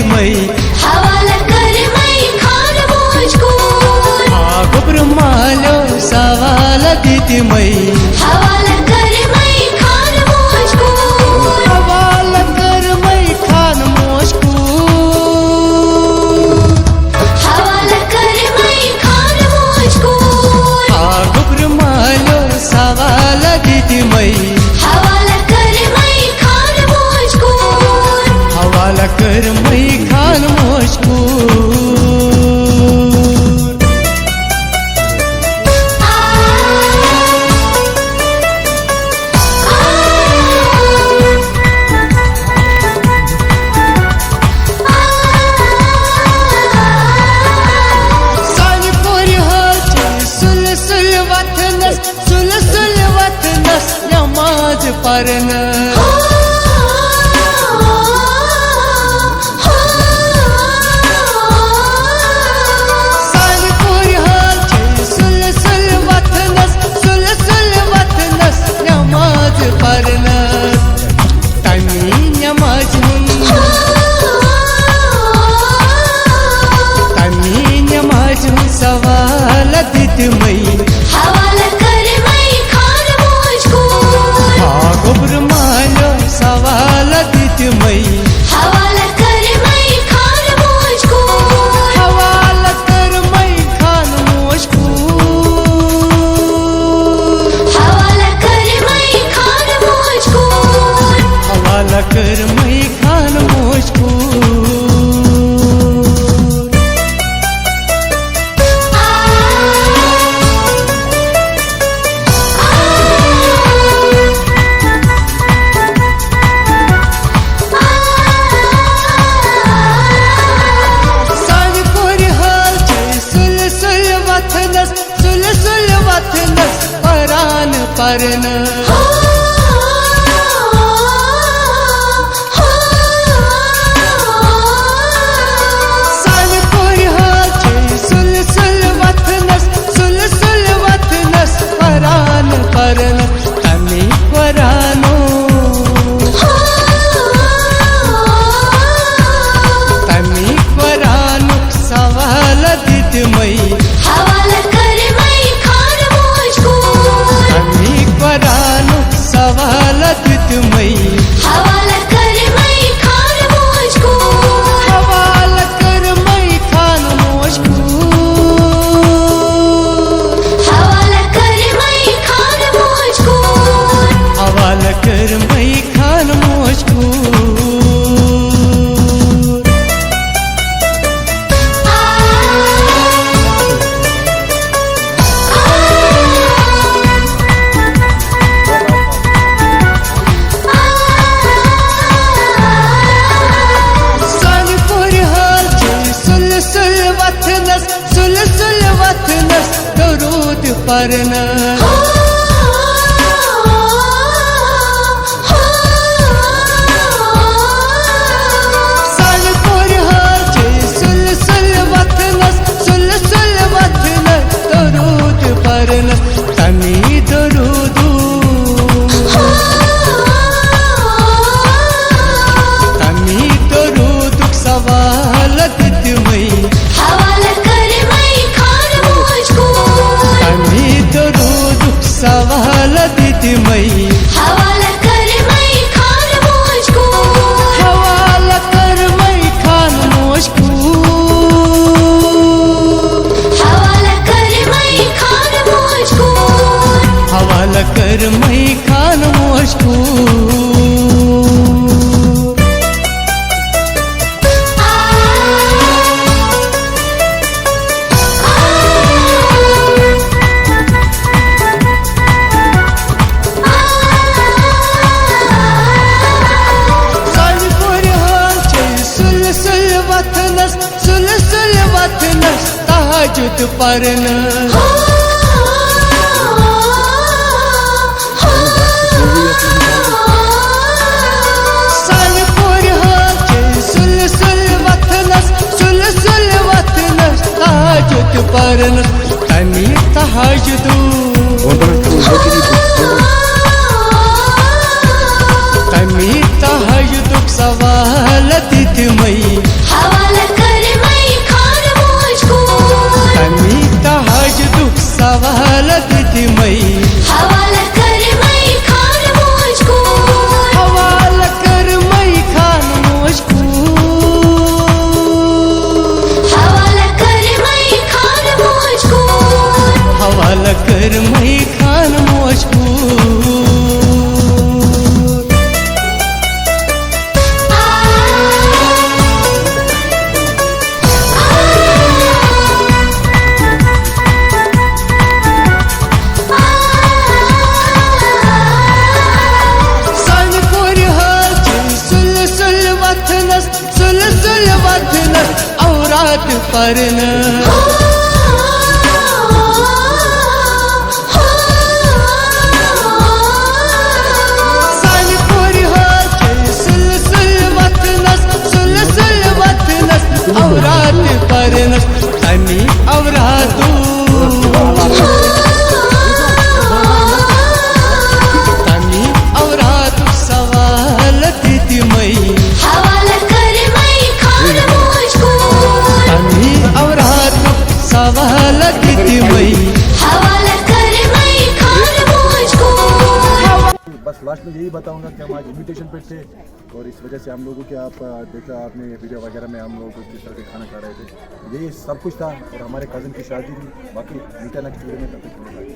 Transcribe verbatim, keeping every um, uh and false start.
مے۔ حوالہٕ کٔرۍ مے خان موج کوٗر۔ آ گوٚبرٕ مالیو سوال دِتۍ مے۔ حوالہٕ کٔرۍ مے خان موج کوٗر۔ حوالہٕ کٔرۍ مے خان موج کوٗر۔ حوالہٕ کٔرۍ مے خان موج کوٗر۔ آ گوٚبرٕ مالیو سوال دِتۍ مے۔ حوالہٕ کٔرۍ مے خان موج کوٗر۔ حوالہٕ کٔرۍ مے خان موج کوٗر۔ سانہِ کورِ حظ چھِ سُلہِ سُلہِ وۄتھنَس، سُلہِ سُلہِ وۄتھنَس نٮ۪ماز پَرنَس۔ سانہِ کورِ حظ چھِ سُلہِ سُلہِ وۄتھنَس، سُلہِ سُلہِ وۄتھنَس نٮ۪ماز پَرنَس۔ تَمی نٮ۪مازِ ہُنٛد، تَمی نٮ۪مازِ ہُنٛد سوال دِتۍ مے۔ حوالہٕ کٔرۍ مے خان موج کوٗر۔ آ گوٚبرٕ مالیو سوال دِتۍ مے۔ حوالہٕ کٔرۍ مے خان موج کوٗر۔ حوالہٕ کٔرۍ مے خان موج کوٗر۔ حوالہٕ کٔرۍ مے خان موج کوٗر۔ حوالہٕ کٔرۍ مے خان موج کوٗر۔ سانہِ کورِ حظ چھِ سُلہِ سُلہِ وۄتھنَس، سُلہِ سُلہِ وۄتھنَس قرآن پَرنَس۔ سانہِ کورِ حظ چھِ سُلہِ سُلہِ وۄتھنَس، سُلہِ سُلہِ وۄتھنَس قرآن پَرنَس۔ تَمی قرآنُک، تَمی قرآنُک سوال دِتۍ مے۔ حوالہٕ کٔرۍ مے خان موج کوٗر۔ تَمی قرآنُک سوال دِتۍ مے۔ حوالہٕ کٔرۍ مے خان موج کوٗر۔ حوالہٕ کٔرۍ مے خان موج کوٗر۔ حوالہٕ کٔرۍ مے خان موج کوٗر۔ حوالہٕ کٔرۍ مے خان موج کوٗر۔ سانہِ کورِ حظ چھِ سُلہِ سُلہِ وۄتھنَس، سُلہِ سُلہِ وۄتھنَس درود پَرنَس۔ سانہِ کورِ حظ چھِ سُلہِ سُلہِ وۄتھنَس، سُلہِ سُلہِ وۄتھنَس درود پَرنَس۔ تَمی درودُک، تَمی درودُک سوال دِتۍ مے۔ حوالہٕ کٔرۍ مے خان موج کوٗر۔ تَمی درودُک سوال دِتۍ مے۔ حوالہٕ کٔرۍ مے خان موج کوٗر۔ حوالہٕ کٔرۍ مے خان موج کوٗر۔ حوالہٕ کٔرۍ مے خان موج کوٗر۔ حوالہٕ کٔرۍ مے خان موج کوٗر۔ سانہِ کورِ حظ چھِ سُلہِ سُلہِ وۄتھنَس، سُلہِ سُلہِ وۄتھنَس تہجد پَرنَس۔ سانہِ کورِ حظ چھِ سُلہِ سُلہِ وۄتھنَس، سُلہِ سُلہِ وۄتھنَس تہجد پَرنَس۔ تَمی تہجدُک، تَمی تہجدُک سوال دِتۍ مے۔ پرنہٕ۔ سانہِ کورِ حظ چھِ سُلہِ سُلہِ وۄتھنَس، سُلہِ سُلہِ وۄتھنَس، عورات پرنَس، تَمی عوراتُک، تَمی عوراتُک سوال تہِ تِمَے۔ حوالہٕ کٔرۍ مَے خانہٕ موج کوٗر۔ تَمی عوراتُک سوال تہِ تِمَے۔ حوالہٕ کٔرۍ مَے خانہٕ موج کوٗر۔ बस लास्ट में यही बताऊंगा कि हम आज इनविटेशन पे थे और इस वजह से हम लोगों के आप, अ, देखा आपने वीडियो वगैरह में हम लोग किस तरह के खाना खा रहे थे। यही सब कुछ था और हमारे कज़न की शादी थी। बाकी मिलते हैं नेक्स्ट वीडियो में, तब तक के लिए bye।